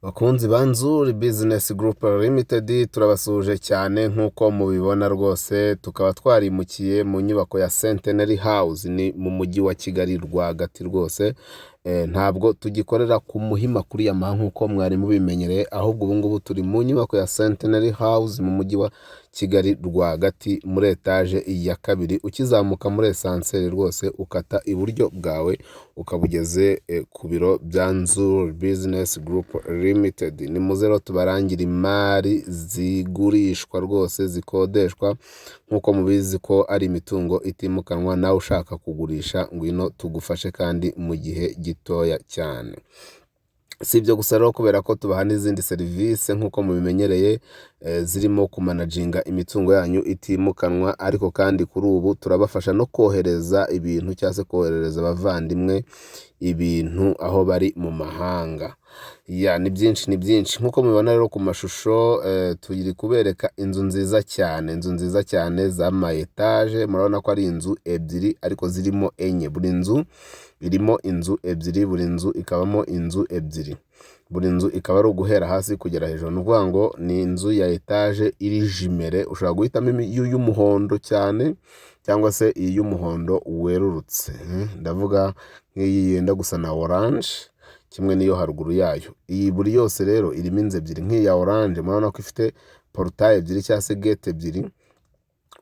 Bakunzi ba Nzuri Business Group Limited, turabasuhuje cyane. Nk'uko mubibona rwose, tukaba twarimukiye mu nyubako ya Centenary House, ni mu Mujyi wa Kigali rwagati rwose. Ntabwo tugikorera ku Muhima kuri Yamaha nk'uko mwari mubimenyereye, ahubwo ubu ngubu turi mu nyubako ya Centenary House mu Mujyi wa Kigali rwagati, muri etaje ya kabiri. Ukizamuka muri ascenseur rwose, ukata iburyo bwawe, ukaba ugeze ku biro bya Nzuri Business Group Limited. Ni muze rero tubarangire imari zigurishwa rwose, zikodeshwa. Nk'uko mubizi ko ari imitungo itimukanwa, nawe ushaka kugurisha, ngwino tugufashe kandi mu gihe gitoya cyane. Si ibyo gusa rero, kubera ko tubaha n'izindi serivisi nk'uko mubimenyereye, zirimo kumanaginga imitungo yanyu itimukanwa. Ariko kandi kuri ubu turabafasha no kohereza ibintu cyangwa se koherereza abavandimwe ibintu aho bari mu mahanga. Ya, ni byinshi, ni byinshi. Nk'uko mubibona rero ku mashusho, turi kubereka inzu nziza cyane, inzu nziza cyane z'ama etaje. Murabona ko ari inzu ebyiri ariko zirimo enye. Buri nzu irimo inzu ebyiri, buri nzu ikabamo inzu ebyiri, buri nzu ikaba ari uguhera hasi kugera hejuru. Ni ukuvuga ngo ni inzu ya etaje iri jumelée. Ushobora guhitamo iy'umuhondo cyane cyangwa se iy'umuhondo werurutse. Ndavuga nk'iyi yenda gusa na orange, kimwe n'iyo haruguru yayo. Iyi buri yose rero irimo inzu ebyiri. Nk'iyi ya orange, murabona ko ifite portail ebyiri cyangwa se gate ebyiri.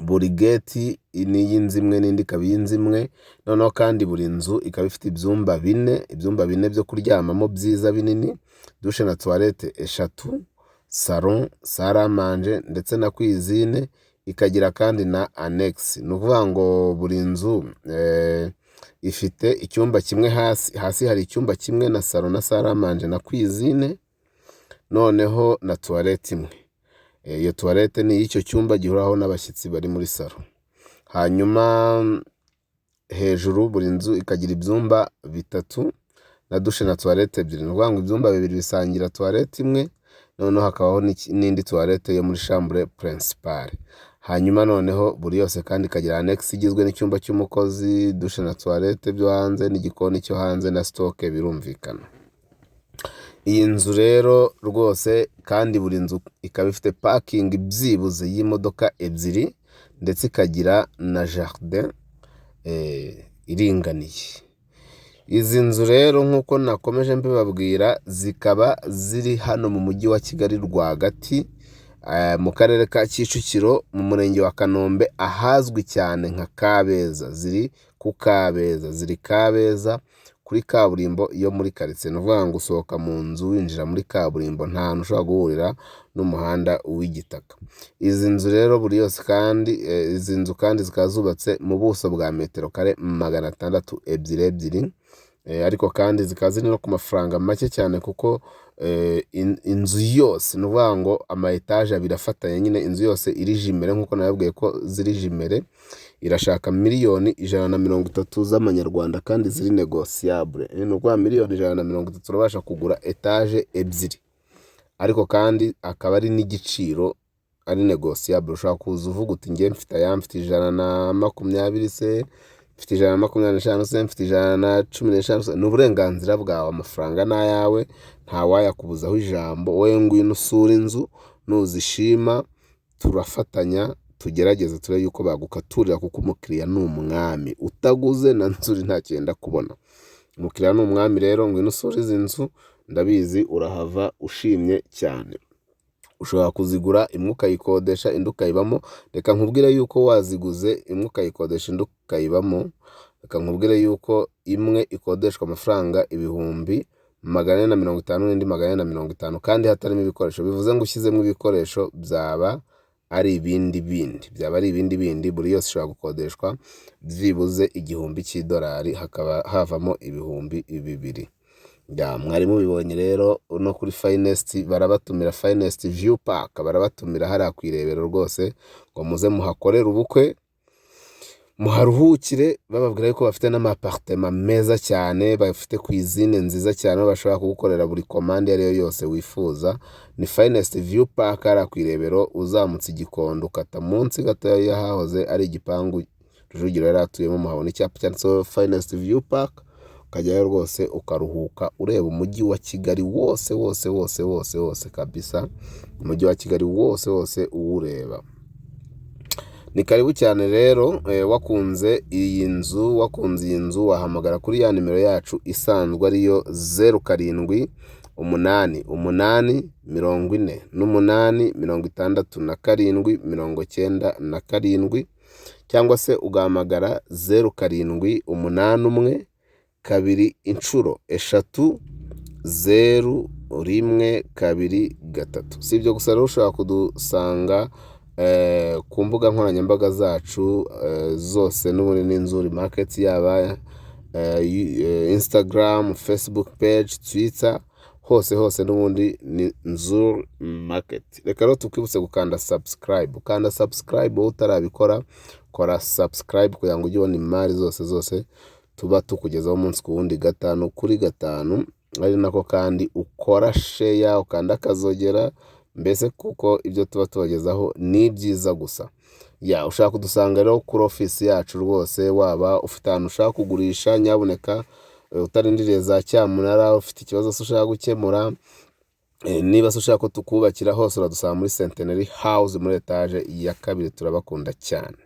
Buri gate ni iy'inzu imwe, n'indi ikaba iy'inzu imwe. Noneho kandi buri nzu ikaba ifite ibyumba bine, ibyumba bine byo kuryamamo byiza binini, douche na toilette eshatu, salon, salle à manger ndetse na cuisine, ikagira kandi na annexe. Ni ukuvuga ngo buri nzu ifite icyumba kimwe hasi. Hasi hari icyumba kimwe na salon na salle à manger na cuisine, noneho na toilette imwe. Iyo toilette ni iy'icyo cyumba gihuraho n'abashyitsi bari muri salon. Hanyuma hejuru buri nzu ikagira ibyumba bitatu na douche na toilette ebyiri. Ni ukuvuga ngo ibyumba bibiri bisangira toilette imwe, noneho hakabaho n'indi toilette yo muri chambre principale. Hanyuma noneho buri yose kandi ikagira annexe igizwe n'icyumba cy'umukozi, douche na toilette byo hanze, n'igikoni cyo hanze na stock, birumvikana. Iyi nzu rero rwose kandi buri nzu ikaba ifite parking byibuze y'imodoka ebyiri, ndetse ikagira na jardin iringaniye. Izi nzu rero, nk'uko nakomeje mbibabwira, zikaba ziri hano mu Mujyi wa Kigali rwagati, mu Karere ka Kicukiro, mu Murenge wa Kanombe, ahazwi cyane nka Kabeza. Ziri ku Kabeza, ziri Kabeza kuri kaburimbo yo muri karitsiye. Ni ukuvuga ngo usohoka mu nzu winjira muri kaburimbo, nta hantu ushobora guhurira n'umuhanda w'igitaka. Izi nzu rero buri yose kandi, izi nzu kandi zikaba zubatse mu buso bwa metero kare 600, ebyiri ebyiri. Ariko kandi zikaba ziri no ku mafaranga make cyane, kuko inzu yose, ni ukuvuga ngo ama etaje abiri afatanye nyine, inzu yose iri jumelée nk'uko nababwiye ko ziri jumelée, irashaka miliyoni 130 z'amanyarwanda kandi ziri négociable. Ni ukuvuga miliyoni 130 urabasha kugura etaje ebyiri, ariko kandi akaba ari n'igiciro ari négociable. Ushobora kuza uvuga uti: "Njye mfite aya, mfite 120 se, mfite 125 se, mfite 115 se." Ni uburenganzira bwawe, amafaranga ni ayawe, ntawayakubuzaho ijambo. Wowe ngwino usure inzu, nuzishima turafatanya tugerageze turebe yuko bagukaturira, kuko umukiriya ni umwami. Utaguze na Nzuri ntacyo yenda kubona. Umukiriya ni umwami. Rero ngwino usure izi nzu, ndabizi urahava ushimye cyane. Ushobora kuzigura, imwe ukayikodesha, indi ukayibamo. Reka nkubwire yuko waziguze, imwe ukayikodesha, indi ukayibamo, reka nkubwire yuko imwe ikodeshwa amafaranga 450,000 n'indi 450,000, kandi hatarimo ibikoresho. Bivuze ngo ushyizemo ibikoresho byaba ari ibindi bindi, byaba ari ibindi bindi. Buri yose ishobora gukodeshwa byibuze $1,000, hakaba havamo 2000. Mwari mubibonye rero no kuri Finest barabatumira, Finest View Park barabatumira hariya ku Irebero rwose, ngo muze muhakorere ubukwe, muharuhukire. Bababwira yuko bafite n'ama appartement meza cyane, bafite cuisine nziza cyane, aho bashobora kugukorera buri commande iyo ari yo yose wifuza. Ni Finest View Park hariya ku Irebero, uzamutse Igikondo, ukata munsi gatoya y'ahahoze ari igipangu Rujugiro yari atuyemo, muhabona icyapa cyanditseho Finest View Park. Ukajyayo rwose ukaruhuka ureba umujyi wa Kigali wose wose wose wose wose kabisa, umujyi wa Kigali wose wose uwureba. Ni karibu cyane rero. Wakunze iyi nzu wahamagara kuri ya nimero yacu isanzwe, ariyo 0788486797, cyangwa se ugahamagara 0781330123. Si ibyo gusa rero, ushobora kudusanga ku mbuga nkoranyambaga zacu zose, n'ubundi ni Nzuri Market, yaba Instagram, Facebook page, Twitter, hose hose n'ubundi ni Nzuri Market. Reka rero tukwibutse gukanda subscribe. Ukanda subscribe wowe utarabikora, kora subscribe kugira ngo ujye ubona imari zose zose tuba tukugezaho umunsi ku wundi, gatanu kuri gatanu. Ari nako kandi ukora share, ukanda akazogera mbese, kuko ibyo tuba tubagezaho ni byiza gusa. Ya, ushaka kudusanga rero kuri ofisi yacu rwose, waba ufite ahantu ushaka kugurisha, nyabuneka utarindiriye za cyamunara, ufite ikibazo se ushaka gukemura, niba se ushaka ko tukubakira, hose uradusanga muri Centenary House muri etaje ya kabiri. Turabakunda cyane.